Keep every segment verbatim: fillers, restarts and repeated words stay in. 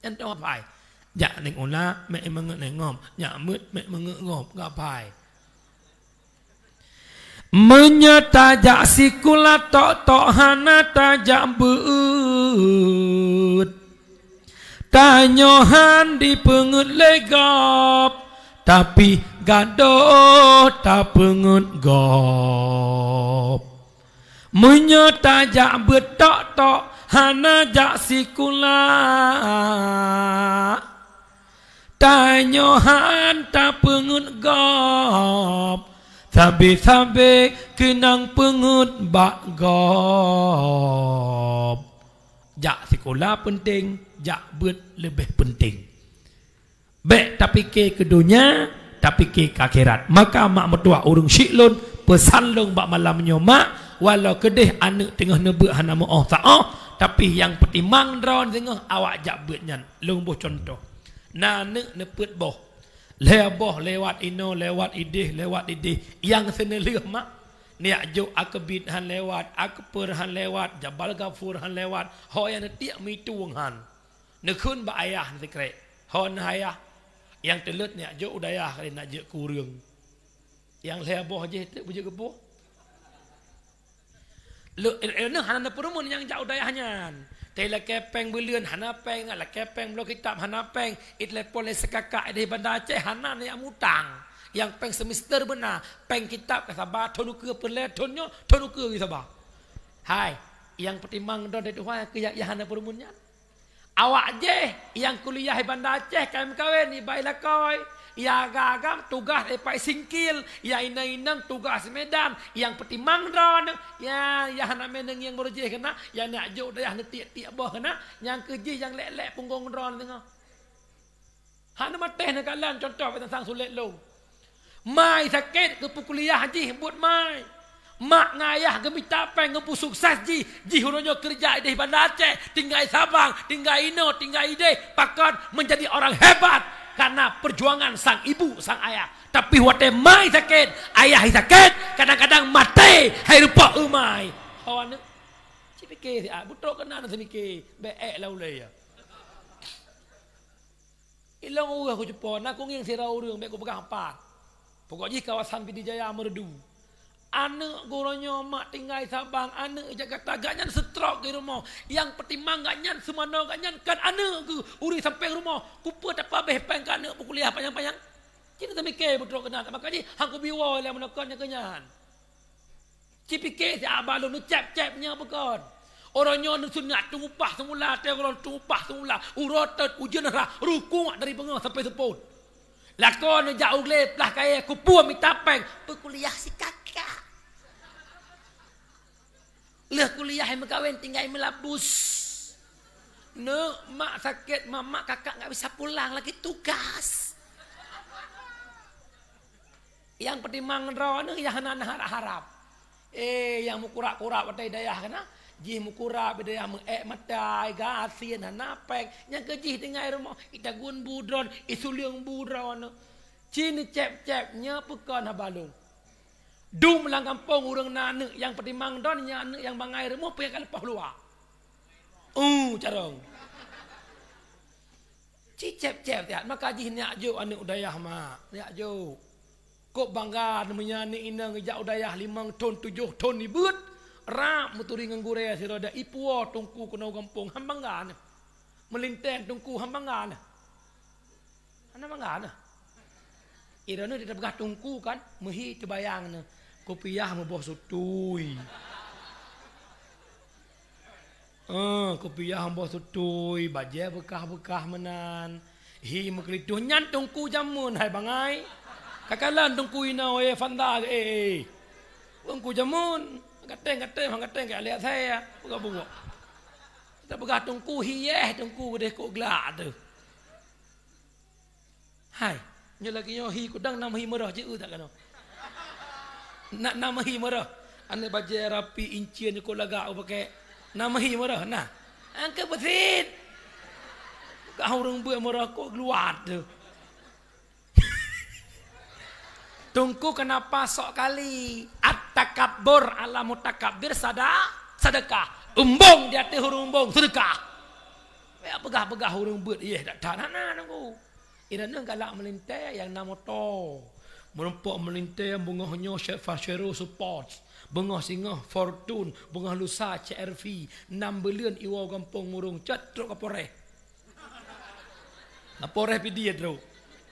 Nyan toh apai. Jak neng ula, mek meungeut neng ngom. Nyak meut, mek meungeut ngom. Gapai. Meunyoe tajak sikula tok-tok hana tajak beuet. Tanyoe han dipeungeut lé gob, tapi gadôh tapeungeut gob. Meunyoe tajak beuet tok-tok hana jak sikula, tanyoe han tapeungeut gob, sabe-sabe keunong peungeut bak gob. Jak sikula peunteng, jak beuet leubeh peunteng. Bék tapike keu donya, tapike keu akhirat. Maka mak meutuah ureuëng syiek lôn, peusan lôn bak malam nyoe mak, walau keudeh aneuëk teungoh neubeuet hana meuoh saoh, tapi nyang peutimang droe teungoh awak jak beuet nyan. Lôn boh cuntoh. Na aneuëk neupeuet boh. Lhée boh lewat inoe, lewat ideh, lewat ideh. Nyang seuneulheueh mak, neujak jok akeubit han lewat, akeupeur han lewat, jabal gafur han lewat. Ho nyang neutiek meuitueng han. Neukheun bak ayah neusikrek, "Hon ayah, nyang teulot neujak jok u dayah kali neujak keu ureuëng." Nyang lhée boh jih teuk beujeuet geuboh. Lé, eh, eh, neuh hana neupeurumun nyang jak u dayah nyan. Tei lakée péng buleuen hana péng, lakée péng bloe kitab hana péng, itelepon lé seukakak di Banda Aceh hana neujak mutang. Nyang péng semester beuna, péng kitab ka saba thon ukeue peureulée thon nyoe, thon ukeue geusaba. Hai, nyang peutimang droe di tuha keu nyang, nyang hana peurumun nyan. Awak jih nyang kuliah i Banda Aceh ka meukawen i Bailakoi, ya agam-agam tugaih i Pai Singkil, ya inong-inong tugaih Medan, nyang peutimang droeneuh, ya, ya hana meuneung nyang beurujih keunan, ya neujak jok dayah neutiek-tiek boh keunan, nyang keu jih nyang lek-lek punggong droeneuh teungoh. Hana maté neukalon contoh bak sang sulet lôn. Mai sakét geupeukuliah jih buet mai. Mak ngon ayah geumita péng geupeu sukses jih, jih uroe nyoe keureuja ideh Banda Aceh, tinggai Sabang, tinggai inoe, tinggai ideh, pakon menjadi orang hebat karena perjuangan sang ibu, sang ayah. Tapi watée mai sakét, ayah sakét, kadang-kadang maté hai rumpok eumai. Hawa neuk. Cipike siat, butrok keunan seumike, bék ék laulée ya. Ilong ureuëng kucupo, na kungieng sira ureuëng bék kupeugah pat. Pokok jih kawasan Pidie Jaya Meureudu. Aneuëk geuh uroe nyoe mak tinggai Sabang, aneuëk Jakarta, gak nyan seutrok di rumoh. Nyang peutimang gak nyan, seumanoe gak nyan kan aneuëk geuh ureuëng sampéng rumoh. Kupeue tapabeh péng keu aneuëk peukuliah panyang-panyang. Cit teumike butrok keunan, maka jih han kubiwoe lé meunoe kon nyang keu nyan. Cipike siat bak lôn neucép-cép nyoe bukon. Uroe nyoe neusunat teungupah seumula, teuh uroe teungupah seumula. Uroe teut ujeuen rhah, rukuk dari beungoh sampai seupôt. Lakoe neujak u glé plah kayée kupeue mita péng, peukuliah si kakak. Lheueh kuliah meukawen tinggai meulabus. Neuk, mak sakét, mamak kakak nggak bisa pulang lagi tugas. Nyang peutimang droeneuh nyang hana na harab-harab. Eh, nyang meukurab-kurab watée dayah keunan, jih meukurab dayah meuék mata, gasien hana péng, nyang keu jih tinggai rumoh, itagun bu droeneuh, isuleueng bu droeneuh. Ci neucép-cép nyoe peukon haba lôn. Dum lam gampông ureuëng na aneuëk nyang peutimang droeneuh, nyan aneuëk nyang bangai rumoh peue nyang ka leupah luwa. Uh, carông. Cicép-cép tiat, maka jih neujak jok aneuëk u dayah mak, neujak jok. Kok bangga meunyoe aneuëk inong geujak u dayah limong thon, tujoh thon ibeuet, rab meuturi ngon gurée siroda ipuwoe teungku keunoe gampông, han bangga neuh. Meulinteng teungku, han bangga neuh. Hana bangga neuh. Droeneuh tapeugah teungku kan, meuhi teubayang neuh. Kupiah meuboh sutui. Eh, kupiah meuboh sutui, bajée beukah-beukah meunan. Hi meukeulituh nyan teungku jameun hai bangai. Kakalon teungku inoe, eh, Fanda, eh, eh. Teungku jameun, gateng-gateng, gateng keu alek saya. Buka-buka. Tapeugah teungku hi yeh, teungku deh kok glak teuh. Hai, nyoe lagée nyoe hi kudang na meuhi meurah jeuet tak keunoe. Na, na meuhi meurah. Aneuëk bajée rapi incien nyeuko lagak u pakai. Na meuhi meurah, na. Angka beusit. Ka ureuëng beuet meurah kok geuluat teuh. Teungku kenapa sok kali? At-takabbur ala mutakabbir sada-, sedekah. Umbong di ateueh ureuëng umbong, sedekah. Payah peugah-peugah ureuëng beuet, yeh, that-that hana nunggu. Inan galak meulintée nyang na moto. Meurumpok meulintée beungoh nyoe Chevrolet Sport, beungoh singoh Fortuner, beungoh lusa C R V, nam buleuen iwoe gampông Murong Cot trok Kapolres. Kapolres pih dia trok.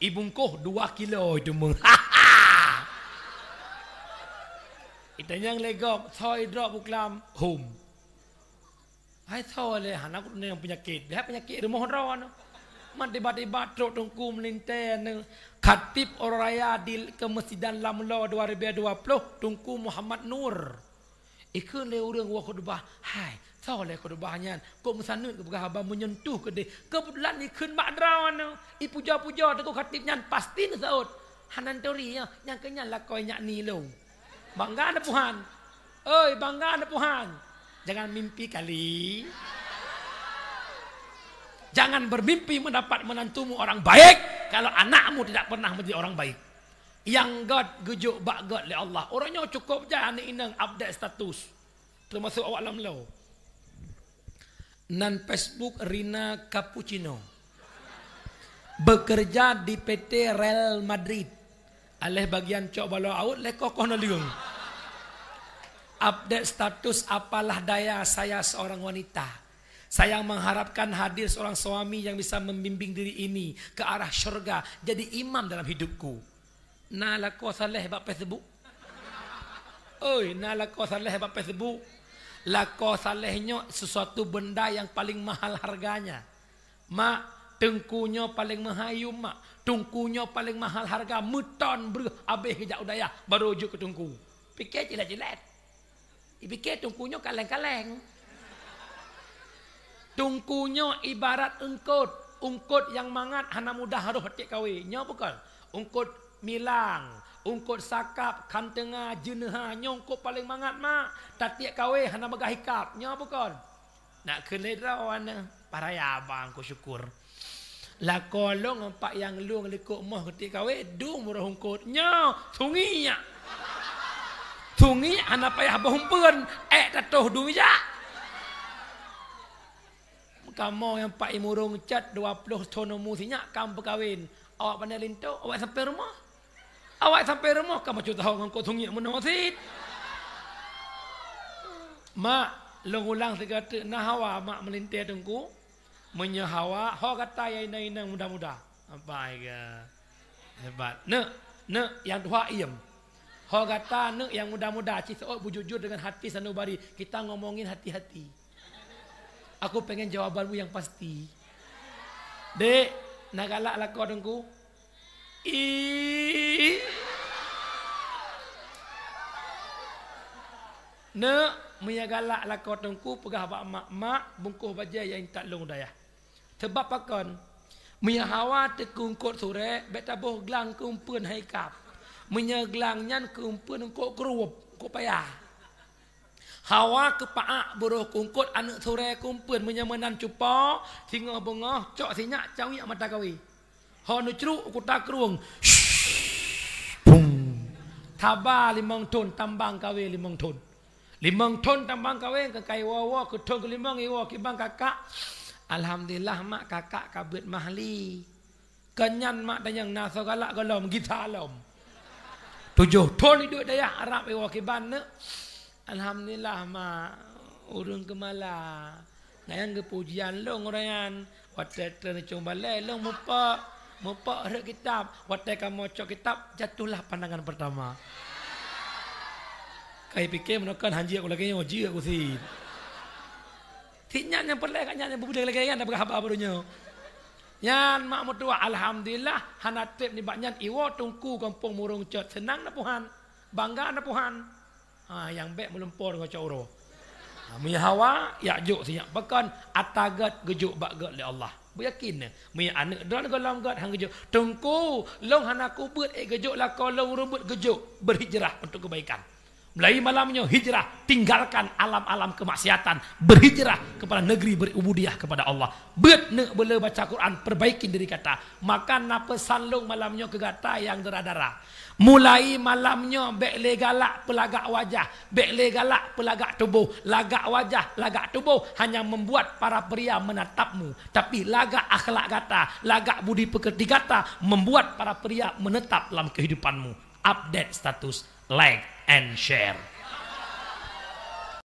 Ibungkoh dua kilo itu meuh. Itanyong lé gob, soe idrop buklam, hom. Hai soe lé, hana ku nyang peunyakét, bèk peunyakét rumoh droe nyoe. Man tiba-tiba trok Teungku meulintée nyoe, khatib uroe raya di Keumeusidan Lamlo dua ribu dua puluh, Teungku Muhammad Nur. Ikheun lé ureuëng woe khutubah, hai, soe lé khutubah nyan, kok meusaneut geupeugah haba meunyentuh keudeh. Keubeutulan ikheun bak droe nyoe, ipuja-puja Teungku khatib nyan pasti neusaôt. Hana neuturi nyoe, nyang keu nyan lakoe nyak ni lôn. Bangga na Tuhan. Oi, bangga na Tuhan. Jangan mimpi kali. Jangan bermimpi mendapat menantumu orang baik kalau anakmu tidak pernah menjadi orang baik. Nyang gét geujok bak gét lé Allah. Uroe nyoe cukôp jai aneuk inong update status. Teumasok awak Lamlo. Nan Facebook Rina Cappuccino. Bekerja di P T Real Madrid. Aléh bagian cok baloe awot lé kokoh naleueng. Update status apalah daya saya seorang wanita. Saya mengharapkan hadir seorang suami yang bisa membimbing diri ini ke arah syurga, jadi imam dalam hidupku. Na lakoe saléh bak Facebook? Oi, na lakoe saléh bak Facebook? Lakoe saléh nyoe sesuatu benda yang paling mahal harganya. Mak, teungku nyoe paléng meuhai yum, mak. Teungku nyoe paléng mahal harga, meuton breuh abéh geujak u dayah, barô jeuet keu teungku. Pike cilet-cilet. Ipike teungku nyoe kaleng-kaleng. Teungku nyoe ibarat eungkot, eungkot nyang mangat hana mudah roh tiek kawé. Nyoe bukon? Eungkot milang, eungkot sakab, khanteunga, jeuneuha, nyoe eungkot paléng mangat, mak. Tatiek kawé hana bagah ikab. Nyoe bukon? Nak kheun lé droe nyoe, paraya bang ku syukur. Lakoe lôn ngon pak nyang lôn likot moh keutik kawé, dum roh eungkot. Nyoe, sungiek. Sungiek hana payah boh umpeuen, ék tatoh dum jak. Kamoe nyang pak imurong cat dua ploh thon umu sinyak kam peukawen. Awak pandai linto, awak sampai rumoh. Awak sampai rumoh ka macu tahu ngon kok sungiek meunoe cit. Mak, lôn ulang sigoe teuk, na hawa mak meulintée teungku? Meunyoe hawa, ho gata nyang inong-inong muda-muda. Apa ai ga? Hebat. Neuk, neuk nyang tuha iem. Ho gata neuk nyang muda-muda, ci seuôt beujujur dengan hati sanubari. Kita ngomongin hati-hati. Aku pengen jawabanmu yang pasti. Dek, na galak lakoe teungku? Ih. Neuk, meunyoe galak lakoe teungku, peugah bak mak, "Mak, bungkôh bajée nyang intat lôn u dayah." Sabab pakon? Meunyoe hawa teukeungkot surek, bék taboh glang keu umpeuen hai kab. Meunyoe glang nyan keu umpeuen eungkot krueb, eungkot payah. Hawa keupaak buroh kungkot aneuk surée keu umpeuen, meunyoe meunan cupo, singoh beungoh, cok sinyak, cawiek mata kawé. Ho neucruk u kuta krueng. Pung. Taba limong thon, tambang kawé limong thon. Limong thon tambang kawé, keu kai woe-woe, keu thon keulimong iwoe kiban kakak. Alhamdulillah, mak, kakak ka beuet mahli. Keu nyan mak tanyong na soe galak gohlom, gisa lom. Tujoh thon iduek dayah Arab iwoe kiban neuk. Alhamdulillah mak, ureueng keumala. Nyang geupujian lôn ureueng nyan. Watée treun icong balée lôn mupok, mupok rhot kitab. Watée kamoe cok kitab, jatuhlah pandangan pertama. Kai pike meunoe kan hanjeuet ku lagée nyoe, jeuet ku sit. Sit nyan nyang peureulée ka nyan nyang beubudai lagée nyan, na peugah haba baroe nyoe. Nyan mak meutuwah, alhamdulillah, hana treb nibak nyan iwoe teungku gampông Murong Cot. Seunang na puhan, bangga na puhan. Ha, nyang bék meulumpo deungon cot uroe. Ha, meunyoe hawa, yak jok sinyak pakon, ata gét geujok bak gét lé Allah. Beuyakin na, meunyoe aneuk droen gohlom gét han geujok. Teungku, lôn hana kubeuet ék geujok lakoe lôn, ureueng beuet geujok, berhijrah untuk kebaikan. Mulai malam nyoe hijrah, tinggalkan alam-alam kemaksiatan, berhijrah kepada negeri berubudiyah kepada Allah. Beuet neuk beu le baca Quran, perbaiki diri gata. Maka na peusan lôn malam nyoe keu gata nyang dara-dara. Mulai malam nyoe bék le galak peulagak wajah, bék le galak peulagak tuboh. Lagak wajah, lagak tuboh hanya membuat para pria menatapmu. Tapi lagak akhlak gata, lagak budi pekerti gata membuat para pria menetap lam kehidupanmu. Update status, like and share.